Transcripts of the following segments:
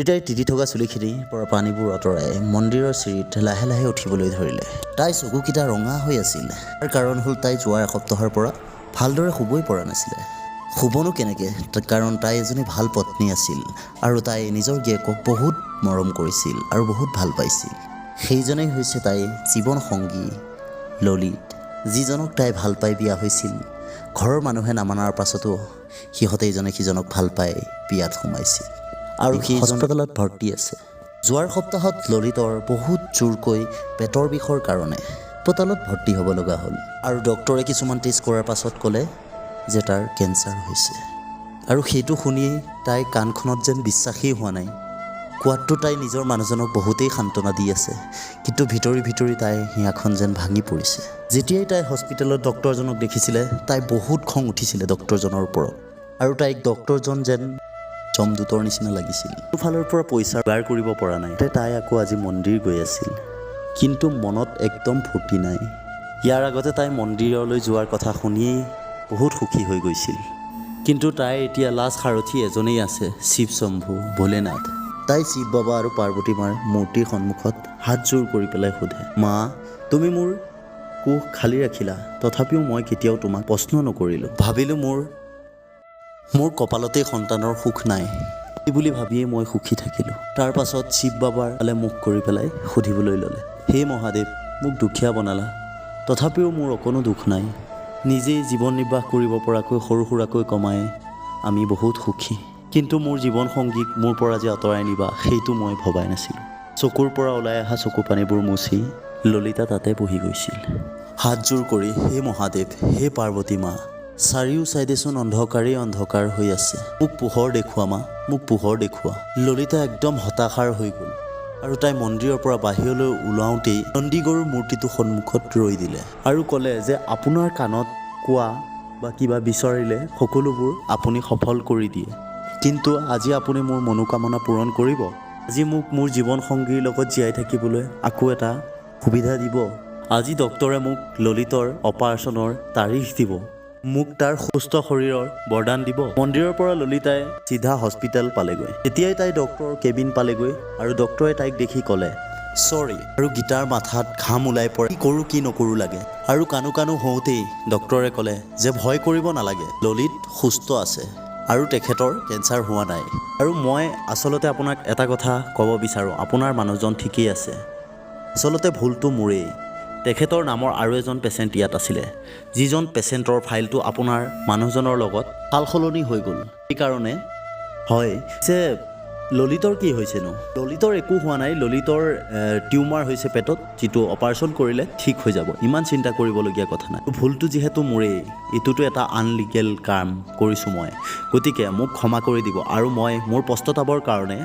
ললিতাই তিতি থকা চুলিখিনিৰ পৰা পানীবোৰ আঁতৰাই মন্দিৰৰ চিৰিত লাহে লাহে উঠিবলৈ ধৰিলে। তাইৰ চকুকেইটা ৰঙা হৈ আছিল। তাৰ কাৰণ হ'ল, তাই যোৱা এসপ্তাহৰ পৰা ভালদৰে শুবই পৰা নাছিলে। শুবনো কেনেকৈ? কাৰণ তাই এজনী ভাল পত্নী আছিল আৰু তাই নিজৰ গিয়েকক বহুত মৰম কৰিছিল আৰু বহুত ভাল পাইছিল। সেইজনেই হৈছে তাইৰ জীৱন সংগী ললিত, যিজনক তাই ভাল পাই বিয়া হৈছিল। ঘৰৰ মানুহে নামানাৰ পাছতো সিহঁতে ইজনে সিজনক ভাল পাই বিয়াত সোমাইছিল আৰু সি হস্পিটেলত ভৰ্তি আছে। যোৱাৰ সপ্তাহত ললিতৰ বহুত জোৰকৈ পেটৰ বিষৰ কাৰণে হাস্পতালত ভৰ্তি হ'ব লগা হ'ল আৰু ডক্তৰে কিছুমান টেষ্ট কৰাৰ পাছত ক'লে যে তাৰ কেঞ্চাৰ হৈছে। আৰু সেইটো শুনিয়েই তাইৰ কাণখনত যেন বিশ্বাসেই হোৱা নাই। কোৱাততো তাই নিজৰ মানুহজনক বহুতেই সান্তনা দি আছে, কিন্তু ভিতৰি ভিতৰি তাইৰ হিয়াখন যেন ভাঙি পৰিছে। যেতিয়াই তাই হস্পিটেলত ডক্তৰজনক দেখিছিলে, তাই বহুত খং উঠিছিলে ডক্তৰজনৰ ওপৰত আৰু তাইক ডক্তৰজন যেন যমদূতৰ নিচিনা লাগিছিল। ফালৰ পৰা পইচা যোগাৰ কৰিব পৰা নাই। তাই আকৌ আজি মন্দিৰ গৈ আছিল, কিন্তু মনত একদম ফূৰ্তি নাই। ইয়াৰ আগতে তাই মন্দিৰলৈ যোৱাৰ কথা শুনিয়েই বহুত সুখী হৈ গৈছিল, কিন্তু তাইৰ এতিয়া লাষ্ট সাৰথি এজনেই আছে, শিৱ শম্ভু ভোলেনাথ। তাই শিৱ বাবা আৰু পাৰ্বতী মাৰ মূৰ্তিৰ সন্মুখত হাত জোৰ কৰি পেলাই সোধে, "মা, তুমি মোৰ কোষ খালী ৰাখিলা, তথাপিও মই কেতিয়াও তোমাক প্ৰশ্ন নকৰিলোঁ। ভাবিলোঁ মোৰ কপালতেই সন্তানৰ সুখ নাই, এই বুলি ভাবিয়েই মই সুখী থাকিলোঁ।" তাৰ পাছত শিৱ বাবাৰ ফালে মুখ কৰি পেলাই সুধিবলৈ ল'লে, "হে মহাদেৱ, মোক দুখীয়া বনালা, তথাপিও মোৰ অকণো দুখ নাই। নিজেই জীৱন নিৰ্বাহ কৰিব পৰাকৈ সৰু সুৰাকৈ কমাই আমি বহুত সুখী। কিন্তু মোৰ জীৱন সংগীক মোৰ পৰা যে আঁতৰাই নিবা, সেইটো মই ভবাই নাছিলোঁ।" চকুৰ পৰা ওলাই অহা চকু পানীবোৰ মুচি ললিতা তাতে বহি গৈছিল হাতযোৰ কৰি, "হে মহাদেৱ, হে পাৰ্বতী মা, চাৰিও চাইডেচোন অন্ধকাৰেই অন্ধকাৰ হৈ আছে। মোক পোহৰ দেখুওৱা মা, মোক পোহৰ দেখুওৱা।" ললিতা একদম হতাশাৰ হৈ গ'ল আৰু তাই মন্দিৰৰ পৰা বাহিৰলৈ ওলাওঁতেই নন্দী গৰুৰ মূৰ্তিটো সন্মুখত ৰৈ দিলে আৰু ক'লে যে আপোনাৰ কাণত কোৱা বা কিবা বিচাৰিলে সকলোবোৰ আপুনি সফল কৰি দিয়ে, কিন্তু আজি আপুনি মোৰ মনোকামনা পূৰণ কৰিব। আজি মোক মোৰ জীৱন সংগীৰ লগত জীয়াই থাকিবলৈ আকৌ এটা সুবিধা দিব। আজি ডক্তৰে মোক ললিতৰ অপাৰেশ্যনৰ তাৰিখ দিব। মোক তাৰ সুস্থ শৰীৰৰ বৰদান দিব। মন্দিৰৰ পৰা ললিতাই চিধা হস্পিটেল পালেগৈ। তেতিয়াই তাই ডক্তৰৰ কেবিন পালেগৈ আৰু ডক্তৰে তাইক দেখি ক'লে, "চৰি।" আৰু গীতাৰ মাথাত ঘাম ওলাই পৰে। কি কৰোঁ কি নকৰোঁ লাগে আৰু কান্দো কান্দো হওঁতেই ডক্তৰে ক'লে যে ভয় কৰিব নালাগে, ললিত সুস্থ আছে আৰু তেখেতৰ কেঞ্চাৰ হোৱা নাই। আৰু মই আচলতে আপোনাক এটা কথা ক'ব বিচাৰোঁ, আপোনাৰ মানুহজন ঠিকেই আছে। আচলতে ভুলটো মোৰেই। তেখেতৰ নামৰ আৰু এজন পেচেণ্ট ইয়াত আছিলে, যিজন পেচেণ্টৰ ফাইলটো আপোনাৰ মানুহজনৰ লগত সাল সলনি হৈ গ'ল, সেইকাৰণে হয়। যে ললিতৰ কি হৈছেনো? ললিতৰ একো হোৱা নাই। ললিতৰ টিউমাৰ হৈছে পেটত, যিটো অপাৰেশ্যন কৰিলে ঠিক হৈ যাব। ইমান চিন্তা কৰিবলগীয়া কথা নাই। ভুলটো যিহেতু মোৰেই, এইটোতো এটা আনলিগেল কাম কৰিছোঁ মই, গতিকে মোক ক্ষমা কৰি দিব আৰু মই মোৰ পশ্চাতাপৰ কাৰণে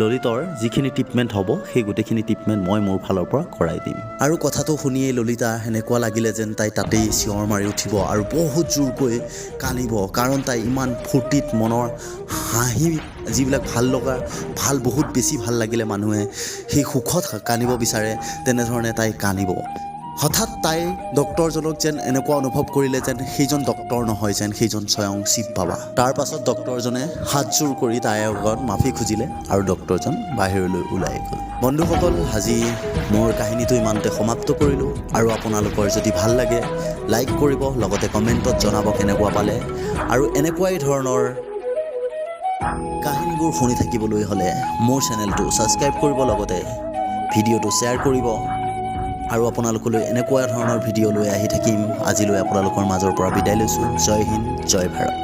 ললিতৰ যিখিনি ট্ৰিটমেণ্ট হ'ব, সেই গোটেইখিনি ট্ৰিটমেণ্ট মই মোৰ ফালৰ পৰা কৰাই দিম। আৰু কথাটো শুনিয়েই ললিতা সেনেকুৱা লাগিলে যেন তাই তাতেই চিঞৰ মাৰি উঠিব আৰু বহুত জোৰকৈ কান্দিব, কাৰণ তাই ইমান ফূৰ্তিত মনৰ হাঁহি, যিবিলাক ভাল লগা ভাল, বহুত বেছি ভাল লাগিলে মানুহে সেই সুখত কান্দিব বিচাৰে, তেনেধৰণে তাই কান্দিব। হঠাৎ তাই ডক্তৰজনক যেন এনেকুৱা অনুভৱ কৰিলে যেন সেইজন ডক্তৰ নহয়, যেন সেইজন স্বয়ং শিৱ বাবা। তাৰ পাছত ডক্তৰজনে হাতযোৰ কৰি তাইৰ আগত মাফি খুজিলে আৰু ডক্তৰজন বাহিৰলৈ ওলাই গ'ল। বন্ধুসকল, আজি মোৰ কাহিনীটো ইমানতে সমাপ্ত কৰিলোঁ আৰু আপোনালোকৰ যদি ভাল লাগে লাইক কৰিব, লগতে কমেণ্টত জনাব কেনেকুৱা পালে। আৰু এনেকুৱাই ধৰণৰ কাহিনীবোৰ শুনি থাকিবলৈ হ'লে মোৰ চেনেলটো ছাবস্ক্ৰাইব কৰিব, লগতে ভিডিঅ'টো শ্বেয়াৰ কৰিব আৰু আপোনালোকলৈ এনেকুৱা ধৰণৰ ভিডিঅ' লৈ আহি থাকিম। আজিলৈ আপোনালোকৰ মাজৰ পৰা বিদায় লৈছোঁ। জয় হিন্দ, জয় ভাৰত।